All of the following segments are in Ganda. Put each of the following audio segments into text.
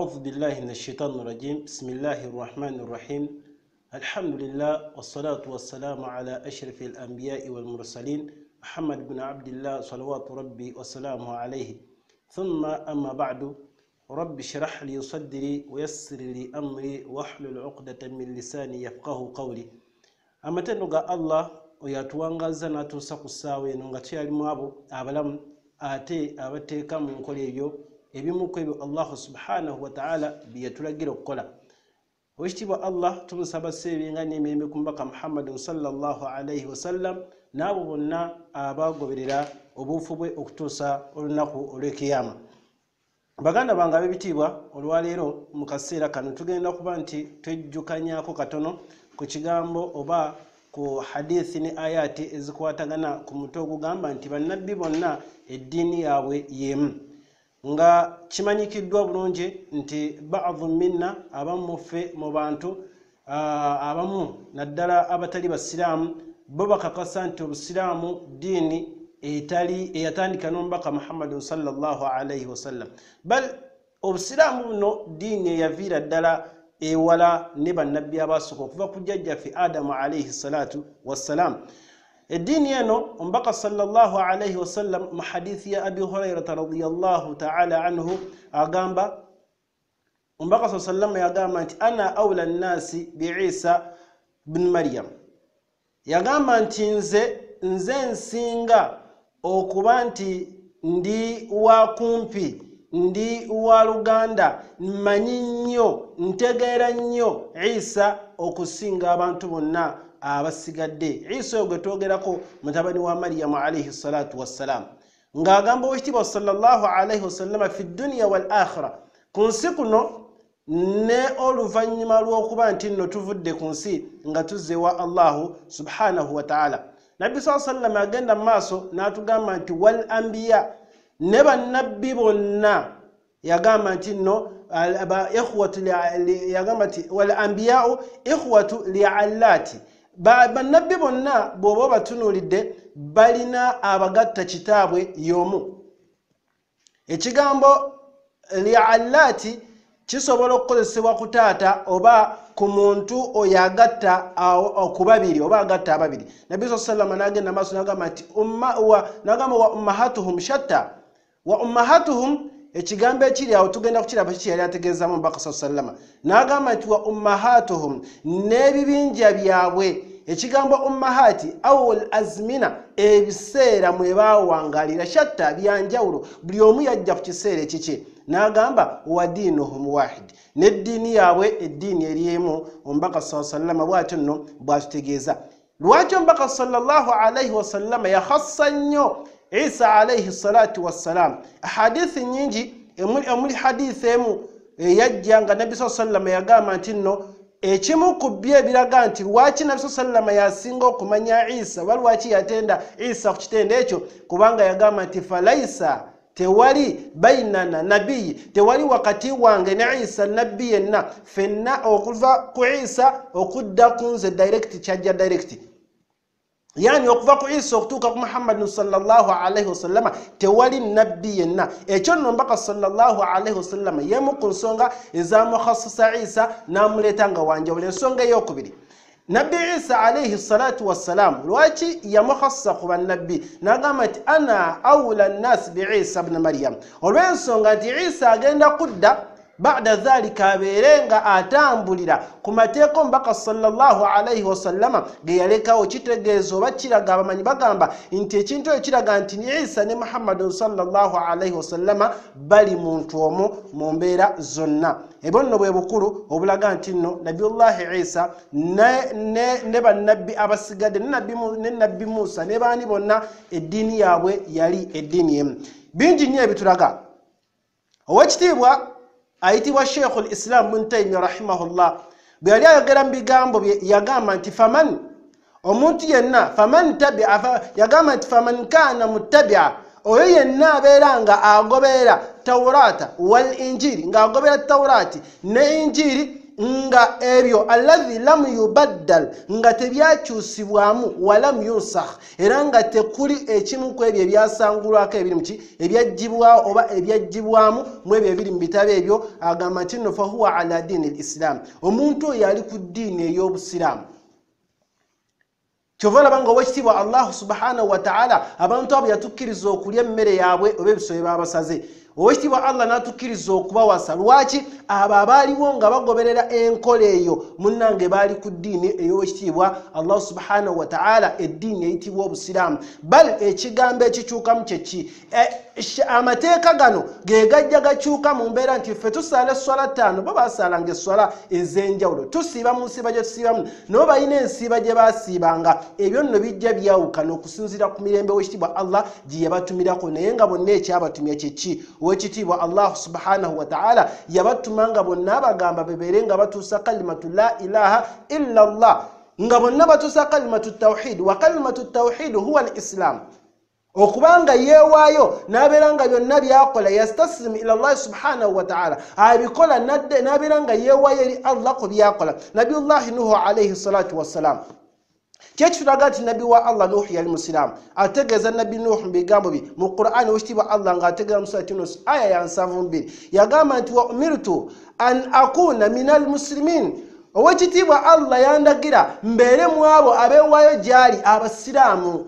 أعوذ بالله من الشيطان الرجيم. بسم الله الرحمن الرحيم. الحمد لله والصلاة والسلام على أشرف الأنبياء والمرسلين محمد بن عبد الله صلوات ربي وسلامه عليه. ثم أما بعد، رب اشرح لي صدري ويسر لي أمري واحلل عقدة من لساني يفقه قولي. Amatendo ga Allah oyo atuwangazza n'atuusa ku ssaawa eno nga tukyalimu abo abalamu ate abateeka mu nkola ebyo ebimu ku ebyo Allahu subhanahu wa ta'ala bye yatulagira okukola. Owekitiibwa Allah tumusaba seebenga n'emirembe ku mubaka Muhammadin sallallahu alaihi wasallam n'abo bonna abagoberera obuufu bwe okutuusa olunaku olw'ekiyama. Baganda bange ab'ebitiibwa, olwaleero mu kaseera kano tugenda kuba nti twejjukanyaako katono ku kigambo oba ku hadithi ne ayati ezikwatagana ku mutwe ogugamba nti bannabbi bonna eddiini yaabwe y'emu. Nga kimanyikiddwa bulungi nti ba'dhu minna, abamu ffe mu bantu, abamu naddala abatali basiraamu, bo bakakasa nti obusiraamu ddiini etali eyatandika n'omubaka Muhammadin sallallahu alaihi wasallam. Bal obusiraamu buno ddiini eyaviira ddala ewala ne bannabbi abasooka okuva ku jjajjaffe Adamu alaihi salatu wassalam. Eddiini eno omubaka sallallahu alaihi wasallam mu hadithi ya Abi Hurairata radiyallahu ta'ala anhu agamba, omubaka saa sallama yagamba nti ana aula nnasi bi Isa bin Maryam. Yagamba nti nze nsinga okuba nti ndi wa kumpi, ndi wa luganda, mmanyi nnyo, ntegeera nnyo Isa okusinga abantu bonna abasigadde. Isa oyo gwe twogerako mutabani wa Mariyamu alaihi salatu wassalam, ng'agamba owekitiibwa sallallahu alaihi wasallama fi dduniya wal akhira, ku nsi kuno ne oluvannyuma lw'okuba nti nno tuvudde ku nsi nga tuzze wa Allahu subhanahu wa ta'ala. Nabbi saa sallama agenda mu maaso n'atugamba nti wal ambiya, ne bannabbi bonna, yagamba nti nno yagamba nti wal ambiyau ikhwatu liallati, bannabbi bonna bw'oba obatunuulidde balina abagatta kitaabwe y'omu. Ekigambo liallati kisobola okukozesebwa ku taata oba ku muntu oyo agatta ku babiri oba agatta ababiri. Nabbi saa sallama n'agenda maaso n'agamba nti n'agamba wa ummahatuhum shatta. Wa ummahatuhum, ekigambo ekiri awo tugenda kukiraba kiki yali ategeezaamu omubaka saa sallama. N'agamba nti wa ummahatuhum, n'ebibinja byabwe. Ekigambo ummahati aw al azmina, ebiseera mwe baawangalira, shatta byanjawulo, buli omu yajja ku kiseera ekiki. N'agamba wa diinuhum wahid, n'eddiini yaabwe eddiini eri emu. Omubaka saa sallama bw'atyo nno bw'atutegeeza. Lwaki omubaka sallallahu alaihi wasallama yakhassa nnyo Isa alaihi salatu wassalam? Hadithi nnyingi, emuli hadithi emu eyajja nga Nabbi saa sallama yagamba nti nno ekimu ku byo ebiraga nti lwaki Nabbi saa sallama yasinga okumanya Isa oba lwaki yatenda Isa ku kitendo ekyo, kubanga yagamba nti falaisa, tewali bainana nabiyi, tewali wakati wange ne Isa nabbi yenna, ffenna okuva ku Isa okudda ku nze direct, kyajja direct, yani okuva ku Isa okutuuka ku Muhammadin sallallahu alaihi wasallama tewali nabbi yenna. Ekyo nno omubaka sallallahu alaihi wasallama y'emu ku nsonga ezamukhasisa Isa n'amuleeta nga wanjawulo. Ensonga ey'okubiri, Nabbi Isa alaihi salatu wassalam lwaki yamukhassa ku bannabbi? N'agamba nti ana aula nnasi bi Isa bni Maryam, olw'ensonga nti Isa agenda kudda bada dhalika abeere nga atambulira ku mateeka omubaka sallallahu alaihi wasallama ge yalekawo. Kitegeeza oba kiraga, abamanyi bagamba nti ekintu ekyo kiraga nti Isa ne Muhammadin sallallahu alaihi wasallama bali muntu omu mu mbeera zonna. Ebyo nno bwe bukulu obulaga nti nno Nabiyullahi Isa ne bannabbi abasigadde ne Nabbi Musa ne baani bonna eddiini yaabwe yali eddiini emu. Bingi nnyo ebitulaga. Owekitiibwa ayitibwa Sheikhul Islam Ibn Taymiyyah rahimahullah bwe yali ayogera mu bigambo bye yagamba nti faman, omuntu yenna, faman tabia, yagamba nti faman kana muttabia, oyo yenna abeera nga agoberera Taurata wal Injiri, ng'agoberera Taurati ne Injiri, Nga ebyo alladhi lam yubaddal, nga tebyakyusibwamu, walam yunsakh, era nga tekuli ekimu ku ebyo ebyasangulwako ebiri muki ebyaggyibwawo oba ebyaggyibwamu mu ebyo ebiri mu bitabo ebyo. Agamba nti nno fahuwa ala diini lislam, omuntu oyo ali ku ddiini ey'obusiraamu. Kyova olaba nga owekitiibwa Allahu subhanahu wataala abantu abo yatukkiriza okulya emmere yaabwe oba ebisolo babasaze. Owekitiibwa Allah n'atukkiriza okubawasa. Lwaki? Abo abaaliwo nga bagoberera enkola eyo munnange baali ku ddiini ey'owekitiibwa Allah subhanahu wataala, eddiini eyitibwa obusiraamu. Bal ekigambo ekikyukamu kyeki? Amateeka gano ge gajja gakyuka mu mbeera nti ffe tusaala esswala 5, bo basaalanga esswala ez'enjawulo, tusiiba mu nsiiba gye tusiibamu, nabo balina ensiiba gye baasiibanga. Ebyo nno bijja byawukana okusinziira ku mirembe owekitiibwa Allah gye yabatumirako, naye nga bonna ekyabatumya kyeki? Owekitiibwa Allah subhanahu wataala yabatuma nga bonna abagamba bebeere nga batuusa kalimatu la ilaha illa Allah, nga bonna batuusa kalimatu tawhid, wa kalimatu tawhid huwa al islam. Okubanga yeewaayo n'abeera nga byonna byakola yastaslimu ila llahi subhanahu wataala, abikola n'abeera nga yeewaayo eri Allah ku byakola. Nabiyullahi Nuhu alaihi salatu wassalam, kyekitulaga nti nabbi wa Allah Nuhu yali musiraamu. Ategeeza nabbi Nuhu mu bigambo bye mu Qur'ani, owekitiibwa Allah ng'ategeeza mu surati Yunus aya ya 72, yagamba nti wa umirtu an akuna min almuslimin, owekitiibwa Allah yandagira mbeere mu abo abeewaayo gy'ali abasiraamu.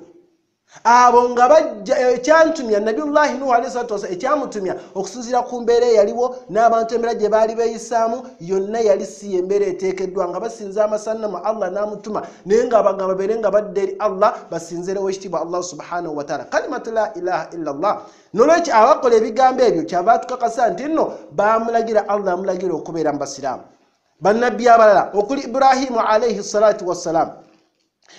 Abo nga bajja ekyantumya Nabiyullahi Nuhu alayhi salatu wassalam, ekyamutumya okusinziira ku mbeera eyaliwo n'abantu embeera gye baali beeyisaamu yonna yali si embeera eteekeddwa, nga basinza amasanamu Allah n'amutuma, naye ng'abagamba babeere nga badda eri Allah basinzire owekitiibwa Allah subhanahu wataala, kalimatu la ilaha illa Allah. Nolwekyo abakola ebigambo ebyo kyava atukakasa nti nno baamulagira Allah amulagira okubeera mu basiraamu. Bannabbi abalala okuli Ibrahimu alayhi salatu wassalam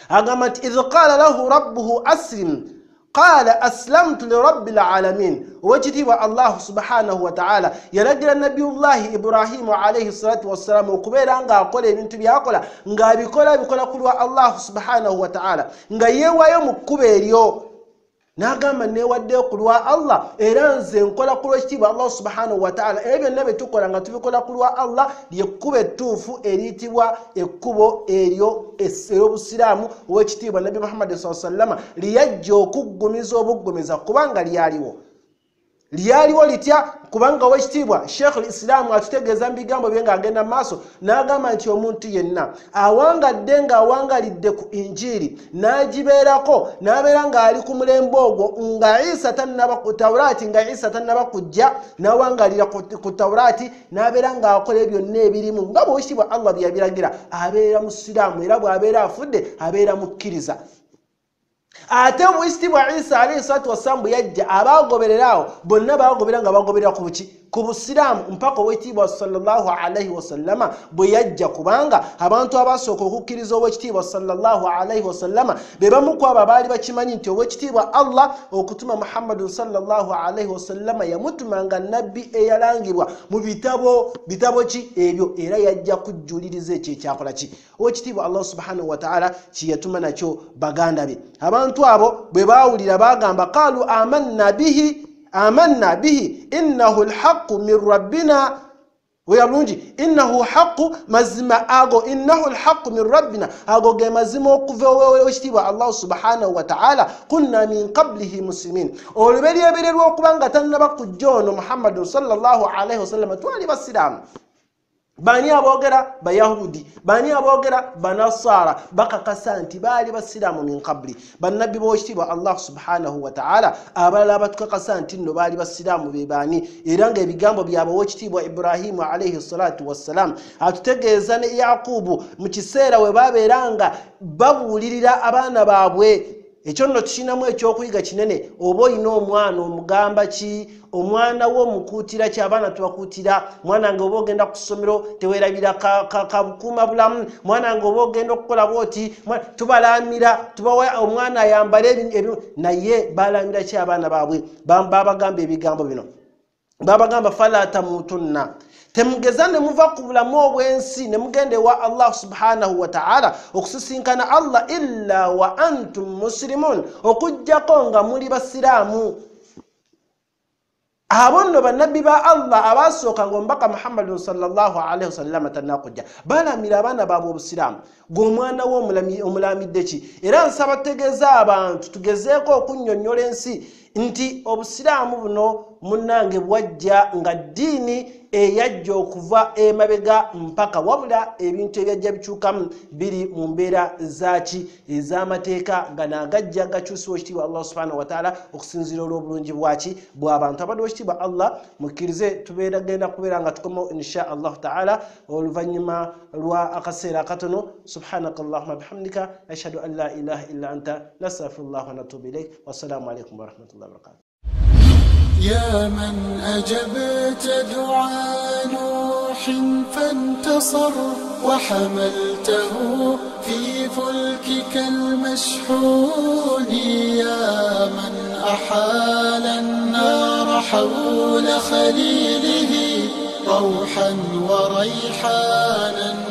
agamba nti idh qala lahu rabbuhu aslim qala aslamtu lirabbil alamin. Owekitiibwa Allah subhanahu wataala yalagira Nabiyullahi Ibrahimu alayhi salatu wassalam okubeera ng'akola ebintu byakola ng'abikola abikola ku lwa Allah subhanahu wataala, nga yeewaayo mu kkubo eryo n'agamba neewaddeyo ku lwa Allah, era nze nkola ku lw'ekitiibwa Allah subhanahu wataala. Ebyo byonna bye tukola nga tubikola ku lwa Allah lyekkubo ettuufu eriyitibwa ekkubo eryo ery'obusiraamu owekitiibwa Nabbi Muhammadi saa sallama liyajja okuggumiza obuggumiza, kubanga lyaliwo. Lyaliwo litya? Kubanga owekitiibwa Sheikh Islaamu atutegeeza mu bigambo bye ng'agenda mu maaso n'agamba nti omuntu yenna awangadde ng'awangalidde ku Injiiri n'agibeerako n'abeera ng'ali ku mulembe ogwo nga Isa tannaba ku Tawuraati, nga Isa tannaba kujja, n'awangalira ku Tawuraati n'abeera ng'akola byonna ebirimu nga bw'owekitiibwa Allah bye yabiragira, abeera musiraamu, era bw'abeera afudde abeera mukkiriza. Ate owekitiibwa Isa alayhi salatu wassalam bwe yajja abaagoberera awo bonna baagoberera nga bagoberera ku buki? Ku busiraamu, mpaka owekitiibwa sallallahu alaihi wasallama bwe yajja, kubanga abantu abasooka okukkiriza owekitiibwa sallallahu alaihi wasallama be bamu ku abo abaali bakimanyi nti owekitiibwa Allah okutuma Muhammadun sallallahu alaihi wasallama yamutuma nga nabbi eyalangibwa mu bitabo bitabo ki ebyo, era yajja kujjuliriza ekyo ekyakola ki owekitiibwa Allah subhanahu wataala kye yatuma nakyo baganda be. Abantu abo bwe baawulira baagamba qalu amanna bihi amanna bihi innahu lhaqu min rabbina, oya bulungi, innahu haqu, mazima ago, innahu lhaqu min rabbina, ago ge mazima okuva owekitiibwa Allah subhanahu wataala, kunna min qablihi muslimin. Oluberyeberye lw'okuba nga tannaba kujja ono Muhammadun sallallahu alaihi wasallama twali basiraamu. Bani aboogera? Bayahudi. Bani aboogera? Banasaara. Bakakasa nti baali basiraamu min qabli. Bannabbi b'owekitiibwa Allah subhanahu wataala abalala abatukakasa nti nno baali basiraamu be baani? Era ng'ebigambo byabwe owekitiibwa Ibrahimu alaihi salatu wassalam atutegeeza ne Yakubu mu kiseera we babeera nga babuulirira abaana baabwe. Ekyo nno tukirinamu ekyokuyiga kinene. Oba olina omwana omugamba ki? Omwana wo omukuutira ki? Abaana tubakuutira, mwana nga oba ogenda ku ssomero teweerabira kabukuuma bulamu, mwana nga oba ogenda okukola bwoti, tubalamira, tubawa omwana ayambale ebyo, naye balamira ki abaana baabwe? Babagamba ebigambo bino, babagamba fala tamutunna, temugeza ne muva ku bulamu obw'ensi ne mugenda ewa Allah subhanahu wataala okusisinkana Allah illa wa antum muslimun, okuggyako nga muli basiraamu. Abo nno bannabbi ba Allah abasooka ng'omubaka Muhammadin sallallahu alaihi wasallama tannakujja balamira abaana baabwe obusiraamu. Gwe omwana wo omulamidde ki? Era nsaba tutegeeze abantu, tugezeeko okunnyonnyola ensi nti obusiraamu buno munnange bwajja nga ddiini eyajja okuva emabega mpaka, wabula ebintu ebyajja bikyukamu biri mu mbeera zaaki ez'amateeka nga naagajja gakyusibwa ekitiibwa Allah subhanahu wataala okusinziira olw'obulungi bwaki bw'abantu. Abadde ekitiibwa Allah mukkirize tubeera genda kubeera nga tukomawo insha allahu taala oluvannyuma lwa akaseera akatono. Subhanaka allahuma bihamdika ashhadu an la ilaha illa anta nastaghfirullah wa natubu ilaik. Wassalamu alaikum warahmatullahi wabarakatuh. يا من أجبت دعاء نوح فانتصر وحملته في فلكك المشحون، يا من أحال النار حول خليله روحا وريحانا.